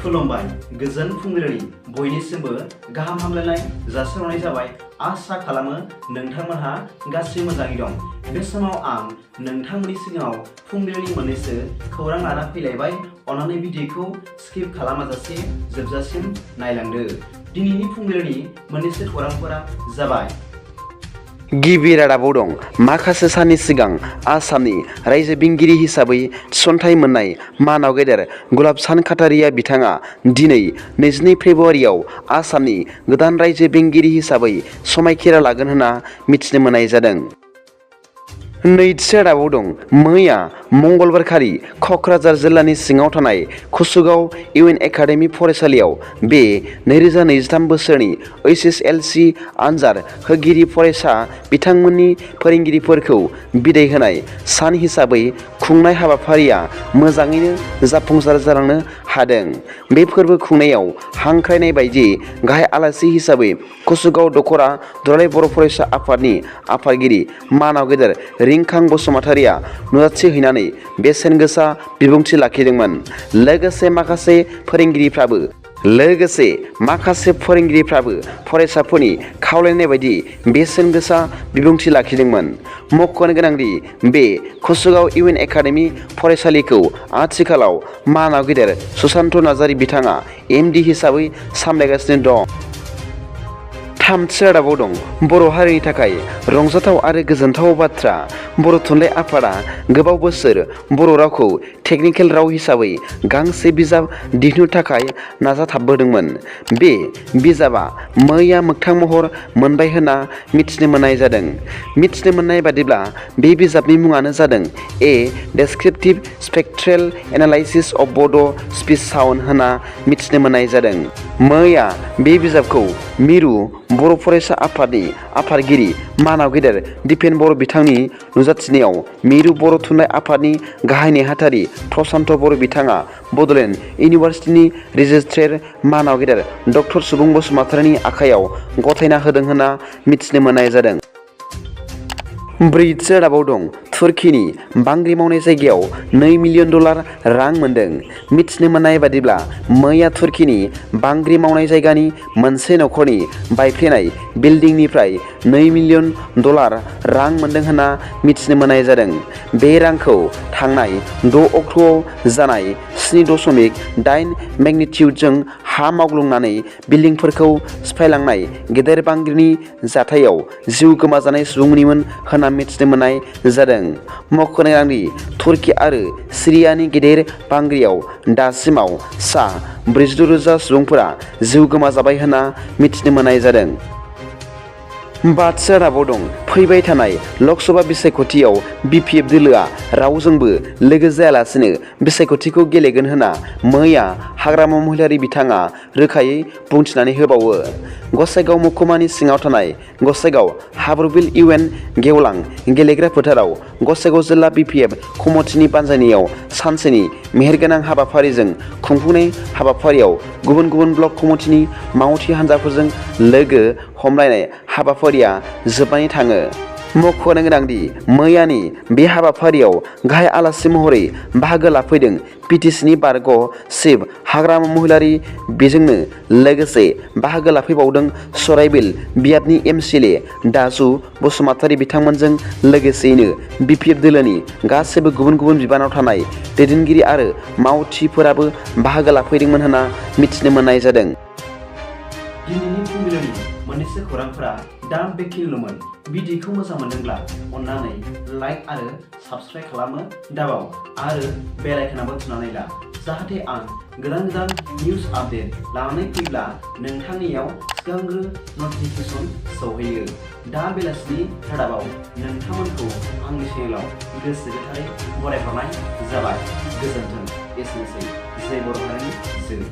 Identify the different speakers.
Speaker 1: खुलुमबाय गोजोन फुंबिलिनि बयनिसिमबो गाहाम हामलायनाय जासिहरनाय जाबाय। आसा खालामो नोंथांमोनहा गासैबो मोजाङै दं। बे समाव आं नोंथांमोननि सिगाङाव फुंबिलिनि मोननैसो खौरां लाना फैलायबाय। अन्नानै भिडिअखौ स्किप खालामाजासे जोबजासिम नायलांदो। दिनैनि फुंबिलिनि मोननैसो खौरांफोरा जाबाय।
Speaker 2: गिबि रादाबाव दं। माखासे साननि सिगां आसामनि रायजो बेंगिरि हिसाबै थिसनथाइ मोननाय मानाव गेदेर गुलाब सान काटारिया बिथाङा दिनै 22 फेब्रुआरियाव आसामनि गोदान रायजो बेंगिरि हिसाबै समायखिरा लागोन होनना मिथिनो मोननाय जादों। नैथि रादाबाव दं। मैया मंगलबारखालि क'क्राझार जिल्लानि सिङाव थानाय कुसुगाव इउएन एकाडेमि फरायसालियाव बे 2023 बोसोरनि HSLC आनजाद होगिरि फरायसा बिथांमोननि फोरोंगिरिफोरखौ बिदाय होनाय सान हिसाबै खुंनाय हाबाफारिया मोजाङैनो जाफुंसार जालांनो हादों। बे फोरबो खुंनायाव हांख्रायनाय बायदि गाहाय आलासि हिसाबै कुसुगाव दख'रा दुलाराय बर' फरायसा आफादनि आफादगिरि मानाव गेदेर रिंखां बसुमतारिया नुजाथि हैनानै बेसेन गोसा बिबुंथि लाखिदोंमोन। लोगोसे माखासे फोरोंगिरिफ्राबो फरायसाफोरनि खावलायनाय बायदि बेसेन गोसा बिबुंथि लाखिदोंमोन। मख'नो गोनांदि बे कुसुगाव इउएन एकाडेमि फरायसालिखौ आथिखालाव मानाव गेदेर सुशान्त नार्जारी बिथाङा MD हिसाबै सामलायगासिनो दं। थामथि रादाबाव दं। बर' हारिनि थाखाय रंजाथाव आरो गोजोनथाव बाथ्रा। बर' थुनलाइ आफादा गोबाव बोसोर बर' रावखौ टेकनिकेल राव हिसाबै गांसे बिजाब दिहुननो थाखाय नाजाथाबबोदोंमोन। बे बिजाबा मैया मोगथां महर मोनबाय होनना मिथिनो मोननाय जादों। मिथिनो मोननाय बादिब्ला बे बिजाबनि मुङानो जादों ए डेस्क्रिप्टिभ स्पेक्ट्रेल एनालाइसिस अफ बड' स्पीच साउन्ड होनना मिथिनो मोननाय जादों। मैया बे बिजाबखौ मिरु बर' फरायसा आफादनि आफादगिरि मानाव गेदेर दिपेन बर' बिथांनि नुजाथिनायाव मिरु बर' थुनलाइ आफादनि गाहाय नेहाथारि प्रसान्त बर' बिथाङा बड'लेण्ड इउनिभार्सिटिनि रेजिस्ट्रार मानाव गेदेर डक्टर सुबुं बसुमतारिनि आखायाव गथायना होदों होनना मिथिनो मोननाय जादों। ब्रैथि रादाबाव दं। तुर्कीनि बांग्रि मावनाय जायगायाव $2 मिलियन रां मोन्दों। मिथिनो मोननाय बादिब्ला मैया तुर्कीनि बांग्रि मावनाय जायगानि मोनसे नखरनि बायफ्लेनाय बिल्डिंनिफ्राय $2 मिलियन रां मोन्दों होनना मिथिनो मोननाय जादों। बे रांखौ थांनाय 6 अक्ट'आव जानाय 7.8 मेगनिटिउडजों हा मावग्लुंनानै बिल्डिंफोरखौ सिफायलांनाय गेदेर बांग्रिनि जाथायाव जिउ गोमाजानाय सुबुंनिमोन होनना मिथिनो मोननाय जादों। मख'नो गोनांदि तुर्की आरो सिरियानि गेदेर बांग्रियाव दासिमाव सा 46,000 सुबुंफोरा जिउ गोमाजाबाय होनना मिथिनो मोननाय जादों। बाथि रादाबाव दं। फैबाय थानाय लकसभा बिसायख'थियाव BPF दोलोआ रावजोंबो लोगो जायालासिनो बिसायख'थिखौ गेलेगोन होनना मैया हाग्रामा महिलारि बिथाङा रोखायै बुंथिनानै होबावो। गसाइगाव महकुमानि सिङाव थानाय गसाइगाव हाब्रुबिल UN गेवलां गेलेग्रा फोथाराव गसाइगाव जिल्ला BPF कमिटिनि बानजायनायाव सानसेनि मेहेरगोनां हाबाफारिजों खुंफुंनाय हाबाफारियाव गुबुन गुबुन ब्लक कमिटिनि मावथि हान्जाफोरजों लोगो हमलायनाय हाबाफारिया जोबनानै थाङो। मख'नो गोनांदि मैयानि बे हाबाफारियाव गाहाय आलासि महरै बाहागो लाफैदों PTCनि बारग' चिफ हाग्रामा महिलारि। बेजोंनो लोगोसे बाहागो लाफैबावदों सराइबिल बियाबनि MCLA दाजु बसुमतारि बिथांमोनजों लोगोसेयैनो BPF दोलोनि गासैबो गुबुन गुबुन बिबानाव थानाय दैदेनगिरि आरो मावथिफोराबो बाहागो लाफैदोंमोन होनना मिथिनो मोननाय जादों।
Speaker 1: दिनैनि फुंबिलिनि मोननैसो खौरांफोरा दा बेखिनिल'मोन। भिडिअखौ मोजां मोनदोंब्ला अन्नानै लाइक आरो साबस्क्राइब खालामनो दाबाव आरो बेल आइकनआबो थुनानै ला, जाहाथे आं गोदान निउज आपडेट लानानै फैब्ला नोंथांनियाव सिगांग्रो नटिफिकेसन सौहैयो। दा बेलासिनि रादाबाव नोंथांमोनखौ आंनि चेनेलाव गोसो गोथारै बरायहरनाय जाबाय। गोजोन्थों। एसेनोसै। जय बर' हारिनि जय।